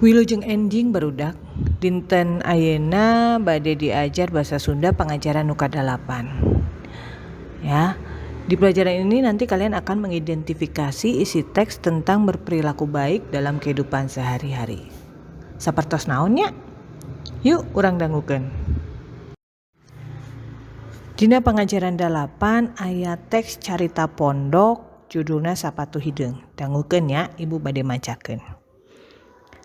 Wilujeng enjing, barudak. Dinten ayeuna bade diajar bahasa Sunda pangajaran nu kadalapan. Ya. Di pelajaran ini nanti kalian akan mengidentifikasi isi teks tentang berperilaku baik dalam kehidupan sehari-hari. Sapertos naon nya? Yuk, urang dangukeun. Dina pangajaran 8 aya teks carita pondok, judulna Sapatu Hideung. Dangukeun ya, Ibu bade macakeun.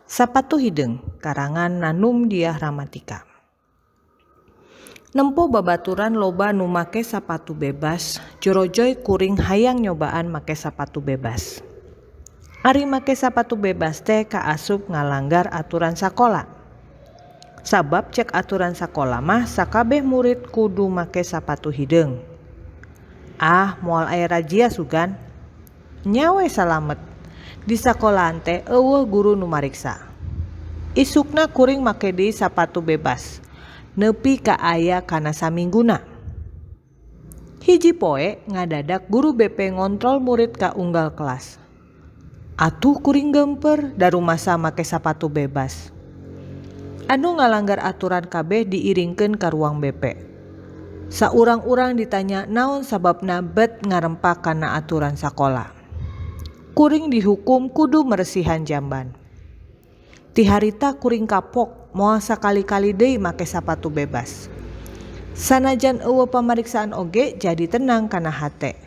Sapatu Hideung, karangan Nanum Diah Ramatika. Nempo babaturan loba nu make sapatu bebas, jorojoy kuring hayang nyobaan make sapatu bebas. Ari make sapatu bebas teh kaasup ngalanggar aturan sakola. Sabab cek aturan sakola mah sakabeh murid kudu make sapatu hideung. Ah, moal aya razia sugan. Nya we salamet. Di sakolahan teh euweuh guru nu mariksa. Isukna kuring make deui sapatu bebas. Nepi ka aya kana samingguna. Hiji poe ngadadak guru BP ngontrol murid ka unggal kelas. Atuh kuring gemper, da rumasa make sapatu bebas. Anu ngalanggar aturan kabeh diiringkeun ka ruang BP. Saurang-urang ditanya naon sababna bet ngarempak kana aturan sakola. Kuring dihukum kudu meresihan jamban. Ti harita kuring kapok, moal sakali-kali deui make sapatu bebas. Sanajan euweuh pamariksaan oge jadi tenang kana hate.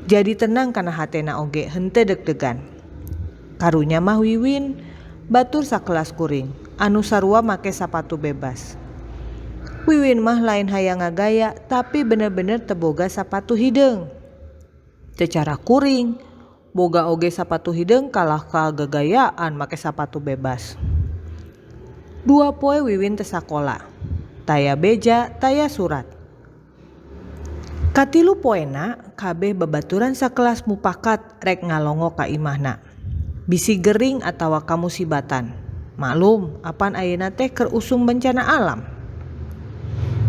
Jadi tenang kana hatena oge henteu deg-degan. Karunya mah Wiwin, batur sakelas kuring, anu sarua make sapatu bebas. Wiwin mah lain hayang ngagaya, tapi bener-bener teu boga sapatu hideung. Teu cara kuring, boga oge sapatu hideung, kalah ka gagayaan make sapatu bebas. 2 poe Wiwin teu sakola. Taya beja, taya surat. Katilu poena kabeh babaturan sakelas mupakat rek ngalongok ka imahna. Bisi gering atawa kamusibatan. Maklum, apan ayeuna teh keur usum bencana alam.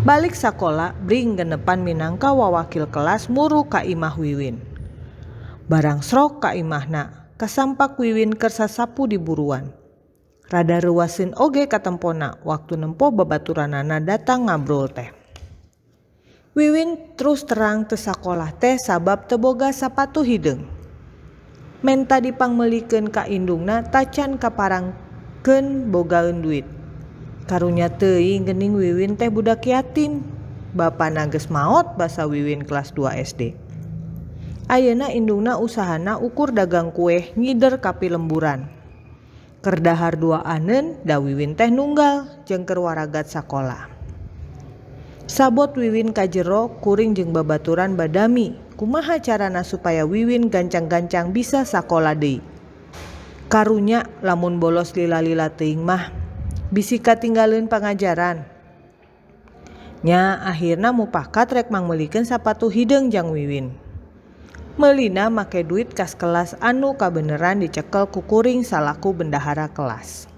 Balik sakola bring genepan minangka wawakil kelas muru ka imah Wiwin. Barang srok ka imahna, kasampak Wiwin keur sasapu di buruan. Rada reuwaseun oge katempona waktu nempo babaturanana datang ngabrul teh. Wiwin terus terang teu sakolah teh sabab teu boga sapatu hideung. Menta dipangmeulikeun ka indungna tacan kaparangkeun bogaeun duit. Karunya teuing geuning Wiwin teh budak yatim. Bapana geus maot basa Wiwin kelas 2 SD. Ayeuna indungna usahana ukur dagang kueh ngider ka pilemburan. Keur dahar duaaneun, da Wiwin teh nunggal jeung keur waragat sakola. Sabot Wiwin ka jero, kuring jeung babaturan badami kumaha carana supaya Wiwin gancang-gancang bisa sakola deui. Karunya lamun bolos lila-lila teuing mah bisi katinggaleun pangajaran. Nya, akhirna mupakat rek mangmeulikeun sapatu hideung jang Wiwin. Meulina make duit kas kelas anu kabeneran dicekel ku kuring salaku bendahara kelas.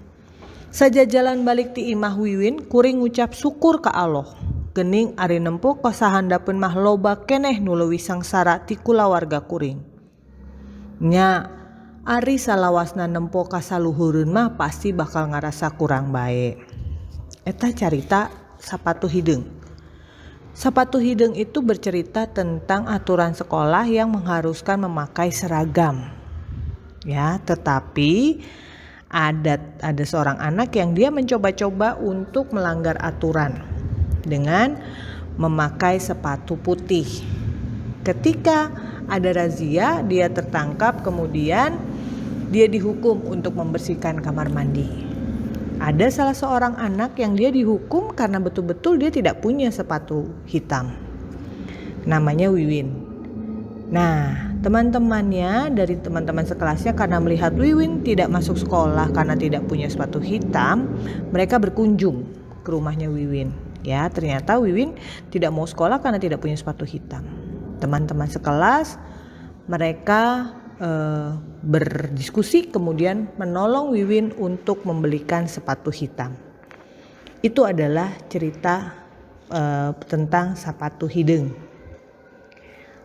Sajajalan balik ti imah Wiwin, kuring ngucap syukur ka Allah. Geuning ari nempo ka sahandapeun mah loba keneh nu leuwih sangsara ti kulawarga kuring. Nya, ari salawasna nempo ka saluhureun mah pasti bakal ngarasa kurang bae. Eta carita Sapatu Hideung. Sapatu Hideung itu bercerita tentang aturan sekolah yang mengharuskan memakai seragam. Ya, tetapi ada seorang anak yang dia mencoba-coba untuk melanggar aturan dengan memakai sepatu putih. Ketika ada razia, dia tertangkap, kemudian dia dihukum untuk membersihkan kamar mandi. Ada salah seorang anak yang dia dihukum karena betul-betul dia tidak punya sepatu hitam. Namanya Wiwin. Nah, teman-temannya dari teman-teman sekelasnya karena melihat Wiwin tidak masuk sekolah karena tidak punya sepatu hitam, mereka berkunjung ke rumahnya Wiwin. Ya, ternyata Wiwin tidak mau sekolah karena tidak punya sepatu hitam. Teman-teman sekelas mereka berdiskusi, kemudian menolong Wiwin untuk membelikan sepatu hitam. Itu adalah cerita tentang Sapatu Hideung.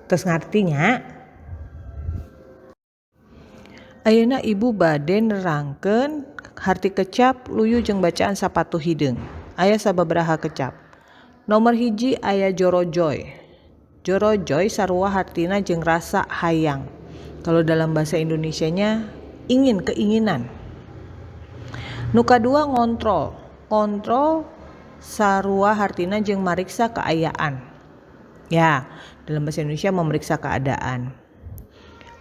Terus ngarti nya? Ayeuna ibu bade nerangkeun harti kecap luyu jeung bacaan sapatu hideung. Aya sababaraha kecap. Nomor hiji aya jorojoy. Jorojoy sarua hartina jeung rasa hayang. Kalau dalam bahasa Indonesianya ingin, keinginan. Nu kadua ngontrol. Kontrol sarua hartina jeung mariksa kaayaan. Ya, dalam bahasa Indonesia memeriksa keadaan.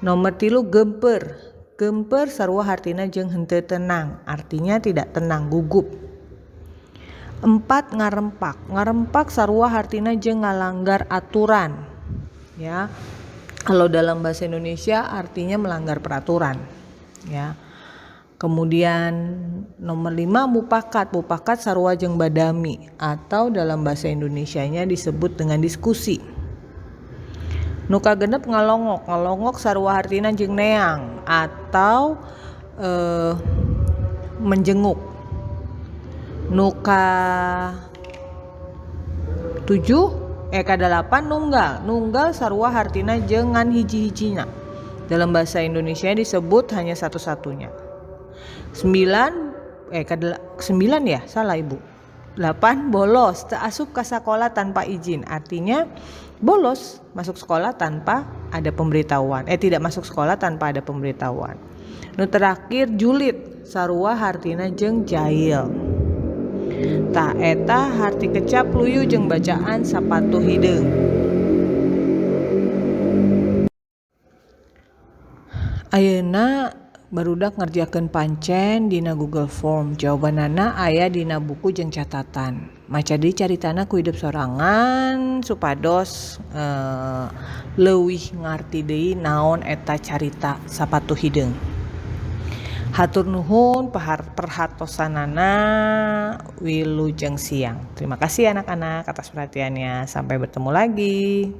Nomor 3 gemper. Gemper sarua hartina jeung henteu tenang, artinya tidak tenang, gugup. 4 ngarempak. Ngarempak sarua hartina jeung ngalanggar aturan. Ya. Kalau dalam bahasa Indonesia artinya melanggar peraturan. Ya. Kemudian nomor 5 mupakat. Mupakat sarua jeung badami atau dalam bahasa Indonesianya disebut dengan diskusi. Nu kagenep ngalongok. Ngalongok sarua hartina jeung neang atau menjenguk. Nu ka-7 ka-8 nunggal. Nunggal sarua hartina jeung ngan hiji-hijina. Dalam bahasa Indonesia disebut hanya satu-satunya. 9 9 ya, salah ibu. 8 bolos, teu asup ka sakola tanpa izin. Artinya bolos masuk sekolah tanpa ada pemberitahuan. Tidak masuk sekolah tanpa ada pemberitahuan. Nu terakhir julid, sarua hartina jeung jahil. Tah eta harti kecap luyu jeung bacaan sapatu hideung. Ayeuna barudak ngerjakeun pancen dina Google Form. Jawabanana aya dina buku jeung catatan. Maca deui caritana ku hidup sorangan supados leuwih ngarti deui naon eta carita sapatu hideung. Hatur nuhun perhatosanana, wilujeng siang. Terima kasih anak-anak atas perhatiannya. Sampai bertemu lagi.